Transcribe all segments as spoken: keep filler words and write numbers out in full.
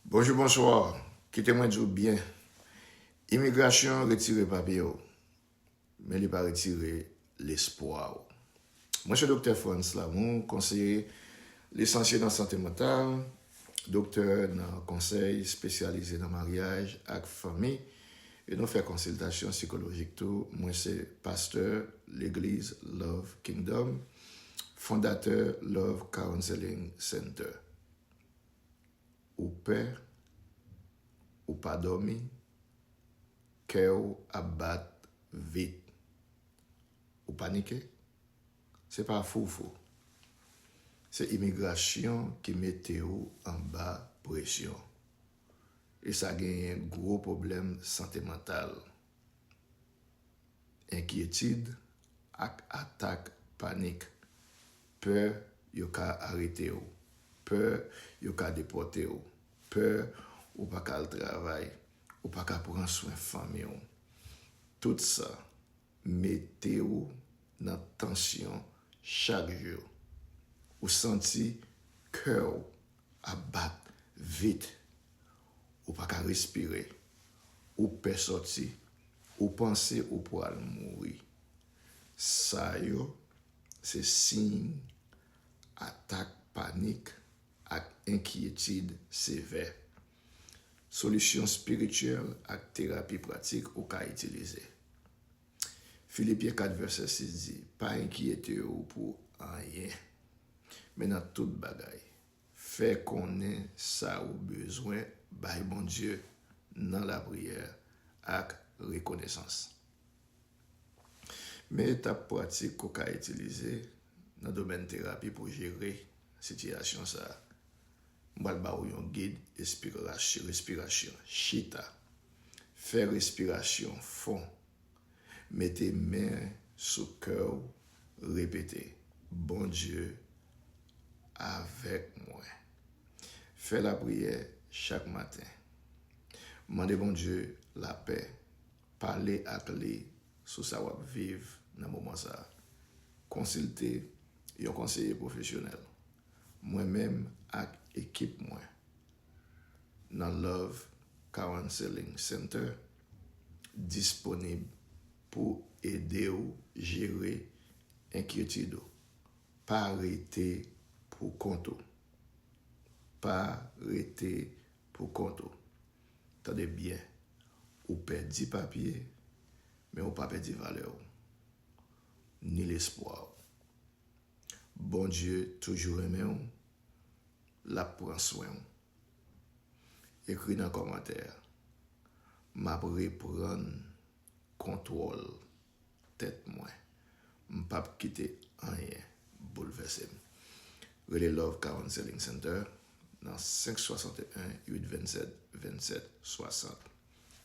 Bonjou, bonswa. Kite mwen di w byen. Imigrasyon retire papye w, men li pa retire lespwa w. Mwen se Doktè Frantz Lamour, konseye lisansye nan sante mantal, doktè nan konsèy espesyalize nan maryaj ak fanmi, e nou fè konsiltasyon sikolojik tou. Mwen se pastè legliz Love Kingdom, fondatè Love Counseling Center. Ou pè, ou pa dòmi, kè w ap bat vit. Ou panike? Se pa foufou. Se imigrasyon ki mete w anba presyon. E sa genyen gwo pwoblèm sante mantal. Enkyetid ak atak panik. Pè yo ka arete w. Pè yo ka depòte w. Pè ou pa ka al travay. Ou pa ka pran swen fanmi w. Tout sa mete w nan tansyon chak jou. Ou santi kè w ap bat vit. Ou pa ka respire. Ou pè sòti. Ou panse ou pral mouri. Sa yo se siy atak panik ak enkyetid sevè. Solisyon espirityèl ak terapi pratik ou ka itilize. Filipyen kat vèsè sis di, pa enkyete w pou anyen, men nan tout bagay, fè konnen sa ou bezwen bay Bondye nan lapriyè ak rekonesans. Men etap pratik ou ka itilize nan domèn terapi pou jere sitiyasyon sa a. M pral ba w yon gid espirasy-, respirasyon. Chita. Fè respirasyon fon. Mete men sou kè w. Repete, Bondye avèk mwen. Fè lapriyè chak maten. Mande Bondye lapè. Pale ak li sou sa w ap viv nan moman sa a. Konsilte yon konseye pwofesyonèl. Mwen menm ak ekip mwen nan Love Counseling Center disponib pou ede w jere enkyetid ou. Pa rete pou kont ou. Pa rete pou kont ou. Tande byen, ou pèdi papye, men ou pa pèdi valè w, ni lespwa w. Bondye toujou renmen w, l ap pran swen w. Ekri nan kòmantè a, m ap reprann kontwòl tèt mwen. M p ap kite anyen boulvèse m. Rele Love Counseling Center nan senk swasanteyen uit vennsèt vennsèt swasant.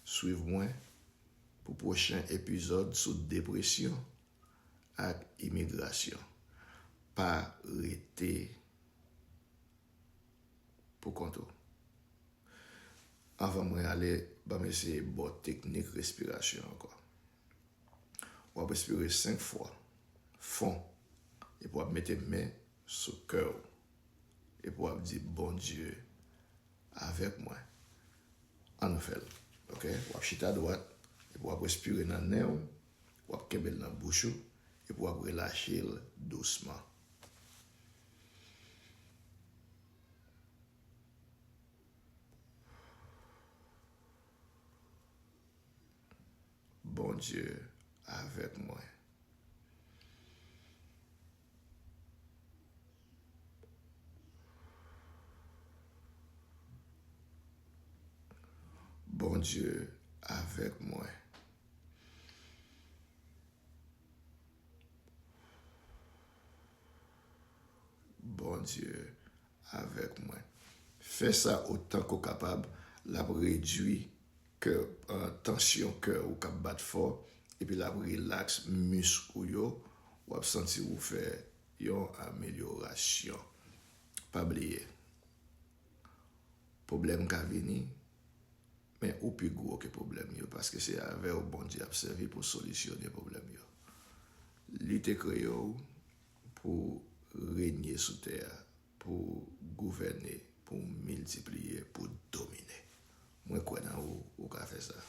Swiv mwen pou pwochen epizòd sou depresyon ak imigrasyon. Pa rete pou kont ou. Anvan mwen ale, ban m eseye ba w teknik respirasyon ankò. W ap respire senk fwa, fon, epi w ap mete men sou kè w, epi w ap di, Bondye avèk mwen. Ann nou fè l. Oke? W ap chita dwat, epi w ap respire nan nen w, w ap kenbe l nan bouch ou, epi w ap relache l dousman. Bondye avèk mwen. Bondye avèk mwen. Bondye avèk mwen. Fè sa otan ke w kapab, l ap redui kè, eh, tansyon kè ou k ap bat fò, epi l ap rilaks misk ou yo, w ap santi ou fè yon amelyorasyon. Pa bliye, pwoblèm ka vini, men ou pi gwo ke pwoblèm yo, paske se avè w Bondye ap sèvi pou solisyone pwoblèm yo. Li te kreye w pou renye sou tè a, pou gouvène, pou miltipliye, pou domine. kwè nan ou, ou ka fè sa.